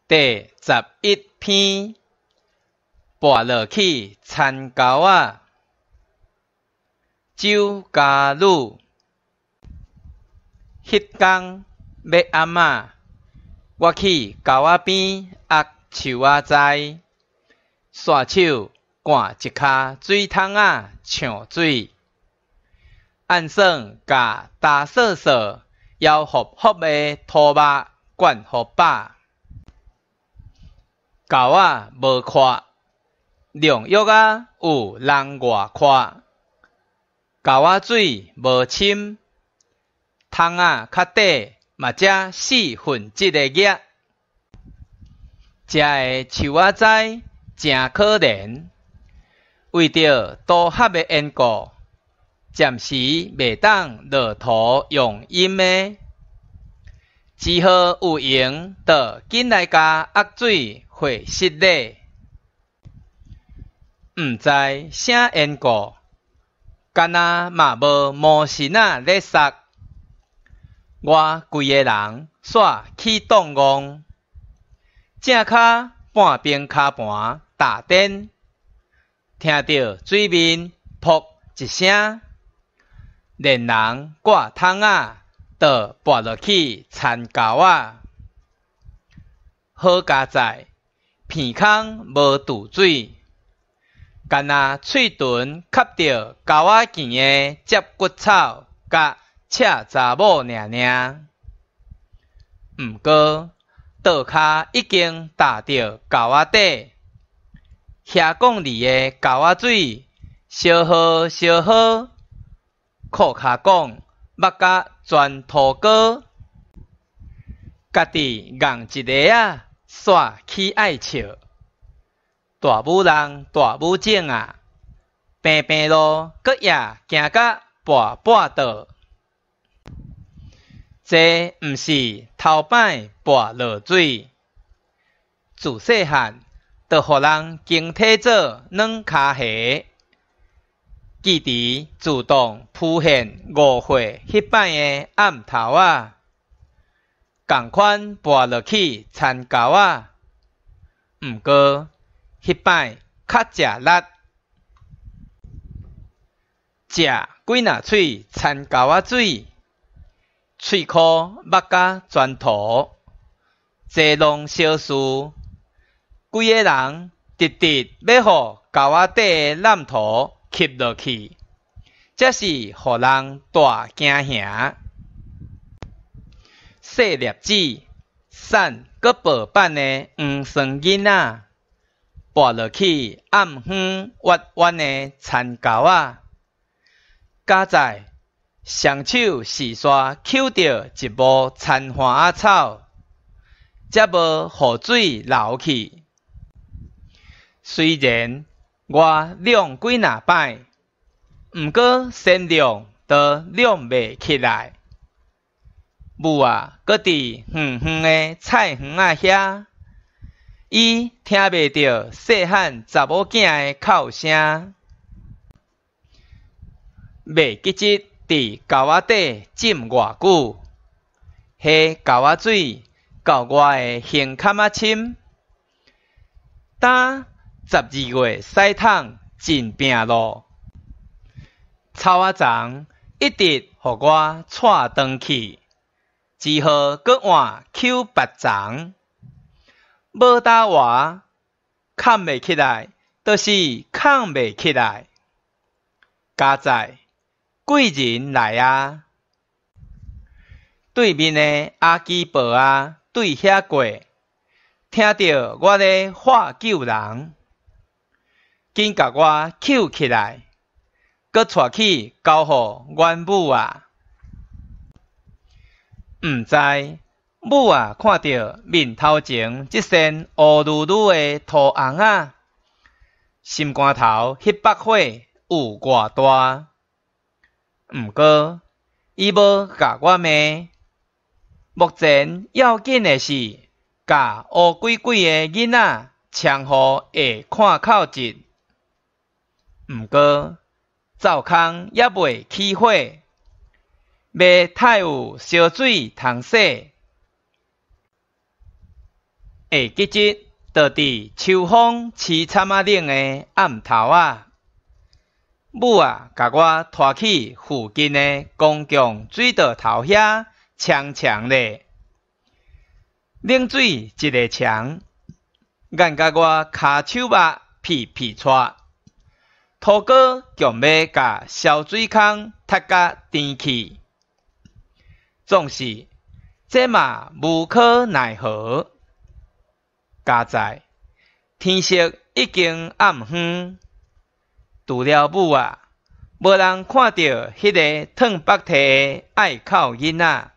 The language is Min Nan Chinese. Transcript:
第11篇，跋落去田溝仔，酒家女。彼工欲暗仔，我去溝仔邊挖樹仔栽，紲手摜一跤水桶仔搶水，按算共焦趖趖、枵烚烚的土肉灌予飽。狗仔無闊，良藥仔有人外闊。溝仔水無深，桶仔較短，嘛才四分之一个額。食的樹仔栽誠可憐，為著多合的緣故，暫時袂當落土用陰的，只好有閒就緊來共握水會失禮。毋知啥緣故，敢若嘛無毛神仔咧捒。我規个人煞起凍戇，正跤半邊跤盤踏顛，聽著水面噗一聲，連人掛桶仔就跋落去田溝仔。好佳哉，鼻空無揬水，干焦喙唇吸著溝仔墘的接骨草佮赤查某爾爾。毋過，倒跤已經踏著溝仔底，遐講字的溝仔水燒好燒好，褲跤講捌甲全塗膏，家己戇一个仔，煞起愛笑。大母人大母種啊，平平路閣也行甲跋跋倒。這毋是頭擺跋落水，自細漢就予人經體做軟跤蝦，記佇自動浮現5歲彼擺的暗頭仔，仝款跋落去田溝仔，毋過彼擺較食力，食幾若喙田溝仔水，喙箍捌甲全塗，這攏小事，規个人直直欲予溝仔底的爛塗吸落去，才是予人大驚嚇。細粒子、瘦閣薄板的黃酸囡仔，跋落去暗昏彎彎的田溝仔，佳哉，雙手是煞搝著一幕田花仔草，才無予水流去。雖然我踉幾若擺，毋過先踉都踉袂起來。母仔閣佇遠遠的菜園仔遐，伊聽袂著細漢查某囝的哭聲，袂記得佇溝仔底浸偌久，彼溝仔水到我的胸坎仔深。今12月屎桶真拚路，草仔叢一直予我掣斷去，只好閣換搝別叢。無焦活，崁袂起來，就是崁袂起來。佳哉，貴人來啊！對面的阿基婆仔對遐過，聽著我咧喝救人，緊共我搝起來，閣帶去交予阮母仔。毋知母仔看著面頭前這身烏嚕嚕的塗紅仔，心肝頭彼腹火有偌大？毋過伊無共我罵。目前要緊的是，共烏鬼鬼的囡仔攕予下看口質。毋過灶空猶未起火，袂太有燒水通洗。會記得就佇秋風悽慘仔冷的暗頭仔，母仔共我拖去附近的公共水道頭遐沖沖咧，冷水一个沖，揜甲我跤手肉皮皮掣，塗膏強欲共消水空踢甲甜去。總是，這嘛無可奈何。佳哉，天色已經暗昏，除了母仔，無人看著彼个褪腹蹄的愛哭囡仔。